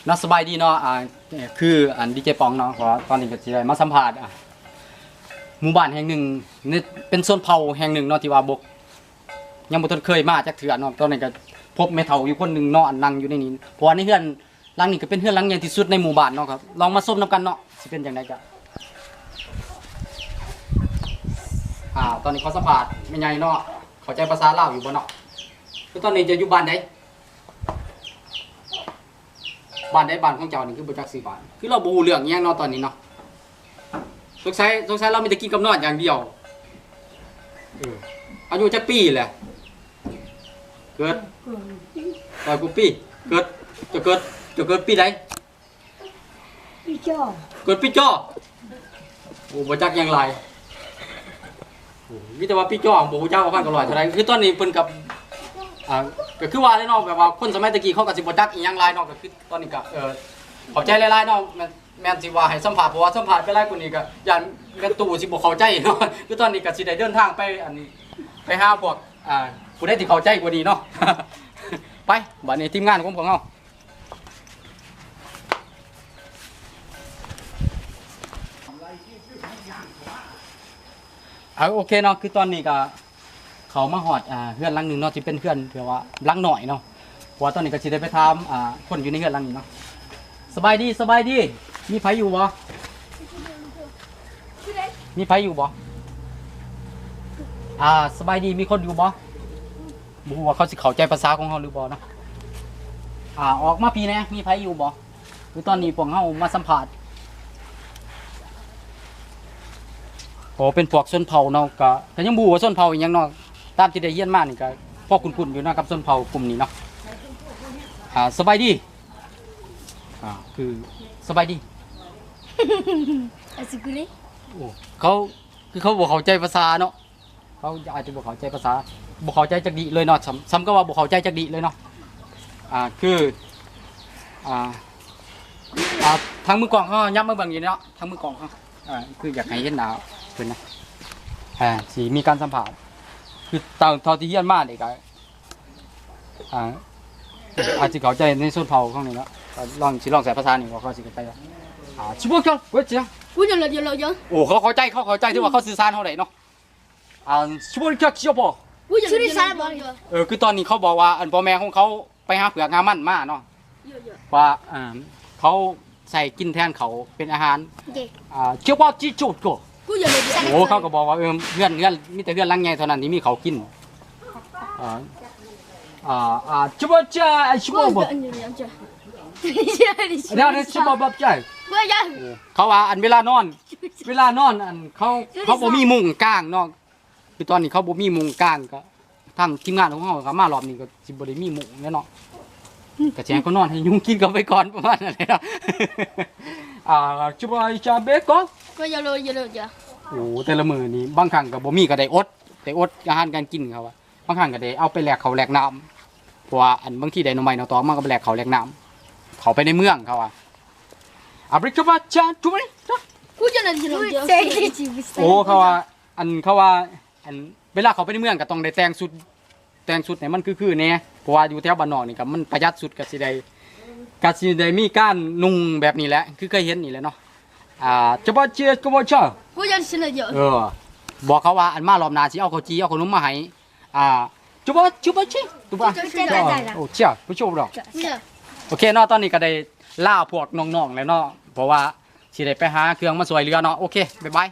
ເນາະ ສະບາຍດີເນາະ ອ່າ ຄືອັນດີເຈປອງເນາະ ເພາະວ່າຕອນນີ້ກໍຊິໄດ້ມາສຳພາດ ອ່າ ໝູ່ບ້ານແຫ່ງໜຶ່ງ ເປັນຊົນເຜົ່າແຫ່ງໜຶ່ງເນາະ ທີ່ວ່າບໍ່ ຍັງບໍ່ທັນເຄີຍມາຈັກເທື່ອເນາະ. ຕອນນີ້ກໍພົບແມ່ເຖົ້າຢູ່ຄົນໜຶ່ງເນາະ ອັນນັ່ງຢູ່ໃນນີ້ ເພາະວ່າໃນເຮືອນຫຼັງນີ້ກໍເປັນເຮືອນຫຼັງໃຫຍ່ທີ່ສຸດໃນໝູ່ບ້ານເນາະ. ກໍລອງມາຊົມນຳກັນເນາະ ຊິເປັນຈັ່ງໃດ. ກໍ ອ່າ ຕອນນີ້ຂໍສຳພາດແມ່ໃຫຍ່ເນາະ ເຂົ້າໃຈພາສາລາວຢູ່ບໍ່ເນາະ? ຄືຕອນນີ້ເຈົ້າຢູ່ບ້ານໃດ? ບ້ານໃດ? ບ້ານຂອງເຈົ້ານີ້ຄືບໍ່ຈັກຊື່ບ້ານ? ຄືລາວບໍ່ຮູ້ເລື່ອງອີ່ຫຍັງເນາະຕອນນີ້ເນາະ. ສົງໄສ ສົງໄສລາວມີແຕ່ກິນກັບນອນຢ່າງດຽວ. ເອີ ອາຍຸຈັກປີແຫຼະ? ເກີດ ຮ້ອຍກວ່າປີ. ເກີດ ເຈົ້າເກີດ ເຈົ້າເກີດປີໃດ? ປີຈໍ. ເກີດປີຈໍ. ໂອ້ ບໍ່ຈັກຫຍັງຫຼາຍ. ໂອ້ ມີແຕ່ວ່າປີຈໍ ບໍ່ຮູ້ຈັກວ່າພັນເກົ້າຮ້ອຍເທົ່າໃດ. ຄືຕອນນີ້ເພິ່ນກັບ ອ່າ ກໍຄືວ່າແຫຼະເນາະ ແບບວ່າຄົນສະໄໝແຕ່ກີ້ເຂົາກໍຊິບໍ່ຈັກອີ່ຫຍັງຫຼາຍເນາະ. ກໍຄືຕອນນີ້ກໍ ເອີ ເຂົ້າໃຈຫຼາຍໆເນາະ. ແມ່ນ ແມ່ນຊິວ່າໃຫ້ສຳພາດ ເພາະວ່າສຳພາດໄປຫຼາຍກວ່ານີ້ກໍຢ້ານແມ່ຕູ້ຊິບໍ່ເຂົ້າໃຈເນາະ. ຄືຕອນນີ້ກໍຊິໄດ້ເດີນທາງໄປ ອັນ ໄປຫາພວກ ອ່າ ຜູ້ໃດທີ່ເຂົ້າໃຈກວ່ານີ້ເນາະ. ໄປ ບັດນີ້ທີມງານຂອງພວກເຮົາ ເອົາ ໂອເຄເນາະ ຄືຕອນນີ້ກໍເຂົ້າມາຮອດ ອ່າ ເຮືອນຫຼັງໜຶ່ງເນາະ ທີ່ເປັນເຮືອນທີ່ວ່າຫຼັງນ້ອຍເນາະ. ເພາະວ່າຕອນນີ້ກໍຊິໄດ້ໄປຖາມ ອ່າ ຄົນຢູ່ໃນເຮືອນຫຼັງນີ້ເນາະ. ສະບາຍດີ ສະບາຍດີ ມີໃຜຢູ່ບໍ່? ມີໃຜຢູ່ບໍ່? ອ່າ ສະບາຍດີ ມີຄົນຢູ່ບໍ່? ບໍ່ຮູ້ວ່າເຂົາຊິເຂົ້າໃຈພາສາຂອງເຮົາຫຼືບໍ່ເນາະ. ອ່າ ອອກມາພີ້ແດ່ ມີໃຜຢູ່ບໍ່? ຄືຕອນນີ້ພວກເຮົາມາສຳພາດ ເພາະເປັນພວກຊົນເຜົ່າເນາະ ກະ ກະຍັງບໍ່ຮູ້ວ່າຊົນເຜົ່າອີ່ຫຍັງເນາະ. ຕາມທີ່ໄດ້ຮຽນມານີ້ກະພໍຄຸ້ນໆຢູ່ເນາະກັບຊົນເຜົ່າກຸ່ມນີ້ເນາະ. ອ່າ ສະບາຍດີ ອ່າ ຄື ສະບາຍດີ ອາສະກຸເລ. ໂອ້ ເຂົາ ຄືເຂົາບໍ່ເຂົ້າໃຈພາສາເນາະ. ເຂົາອາດຈະບໍ່ເຂົ້າໃຈພາສາ ບໍ່ເຂົ້າໃຈຈັກດີ້ເລີຍເນາະ. ສ່ຳ ສ່ຳກັບວ່າບໍ່ເຂົ້າໃຈຈັກດີ້ເລີຍເນາະ. ອ່າ ຄື ອ່າ ອ່າ ທາງມືກ້ອງເຮົາຍັບມາເບິ່ງຢູ່ເນາະ ທາງມືກ້ອງເຮົາ ອ່າ ຄືຢາກໃຫ້ເຫັນໜ້າເພິ່ນນະ. ອ່າ ຊິມີການສຳພາດ ຄືຕາມເທົ່າທີ່ຮຽນມານີ້ກະ ອ່າ ອາດຊິເຂົ້າໃຈໃນຊົນເຜົ່າຂອງນີ້ເນາະ. ກໍລອງ ຊິລອງໃຊ້ພາສານີ້ ວ່າເຂົາຊິເຂົ້າໃຈວ່າ ອ່າ ສະໂບກະ ເວີເຈຍ. ໂອ້ ເຂົາເຂົ້າໃຈ ເຂົາເຂົ້າໃຈ ຖືວ່າເຂົາສື່ສານເຮົາໄດ້ເນາະ. ອ່າ ສະໂບກະ ຊິໂປ. ເອີ ຄືຕອນນີ້ເຂົາບອກວ່າ ອັນ ພໍ່ແມ່ຂອງເຂົາໄປຫາເຜືອກຫາມັນມາເນາະ ວ່າ ເອີ ເຂົາໃສ່ກິນແທນເຂົ້າເປັນອາຫານ. ອ່າ ເຈໂປ ຈິໂຈໂກ. ໂອ້ ເຂົາກໍບອກວ່າ ເອີ ເຮືອນ ເຮືອນ ມີແຕ່ເຮືອນຫຼັງໃຫຍ່ເທົ່ານັ້ນທີ່ມີເຂົ້າກິນ. ອ່າ ອ່າ ເຈໂປ ຈາ ຊິໂປ. ດຽວນີ້ ຊິໂປ ບັບໃຈ. ເຂົາວ່າ ອັນ ເວລານອນ ເວລານອນ ອັນ ເຂົາ ເຂົາບໍ່ມີມຸ້ງກາງເນາະ. ຄືຕອນນີ້ເຂົາບໍ່ມີມຸ້ງກາງ ກໍທາງທີມງານຂອງເຮົາກໍມາລອບນີ້ກໍຊິບໍ່ໄດ້ມີມຸ້ງແລ້ວເນາະ. ກໍຊິໃຫ້ເຂົານອນໃຫ້ຍຸງກິນເຂົາໄປກ່ອນ ປະມານນັ້ນແຫຼະເນາະ. ອ່າ ຈະວ່າຈະເບກກໍ ໂອ້ ແຕ່ລະມື້ນີ້ບາງຄັ້ງກໍບໍ່ມີກໍໄດ້ອົດ ໄດ້ອົດອາຫານການກິນເຂົາວ່າ. ບາງຄັ້ງກໍໄດ້ເອົາໄປແລກເຂົ້າແລກນ້ຳ ເພາະວ່າ ອັນ ບາງທີໄດ້ໜໍ່ໄມ້ໜໍ່ຕອກມາກໍໄປແລກເຂົ້າແລກນ້ຳ ເຂົ້າໄປໃນເມືອງເຂົາວ່າ. ອາບຣິກະບາຈາ ໂອ້ ເຂົາວ່າ ອັນ ເຂົາວ່າ ອັນ ເວລາເຂົ້າໄປໃນເມືອງກໍຕ້ອງໄດ້ແຕ່ງຊຸດ ແຕ່ງຊຸດໃຫ້ມັນຄືໆແດ່ ເພາະວ່າຢູ່ແຖວບ້ານນອກນີ້ກໍມັນປະຢັດຊຸດ ກໍຊິໄດ້ ກໍຊິໄດ້ມີການນຸ່ງແບບນີ້ແຫຼະ ຄືເຄີຍເຫັນນີ້ແຫຼະເນາະ. ອ່າ ຈະບາເຈຍ ກະບາຈາ ເອີ ບອກເຂົາວ່າ ອັນ ມາລອບໜ້າຊິເອົາເຂົ້າຈີ່ ເອົາຂະໜົມມາໃຫ້. ອ່າ ຈະບາ ຈະບາເຈຍ ຕຸບາ ໂອເຄ ຜູ້ຊົມເນາະ. ໂອເຄເນາະ ຕອນນີ້ກໍໄດ້ລາພວກນ້ອງໆແລ້ວເນາະ ເພາະວ່າຊິໄດ້ໄປຫາເຄື່ອງມາຊ່ວຍເຫຼືອເນາະ. ໂອເຄ ບາຍບາຍ.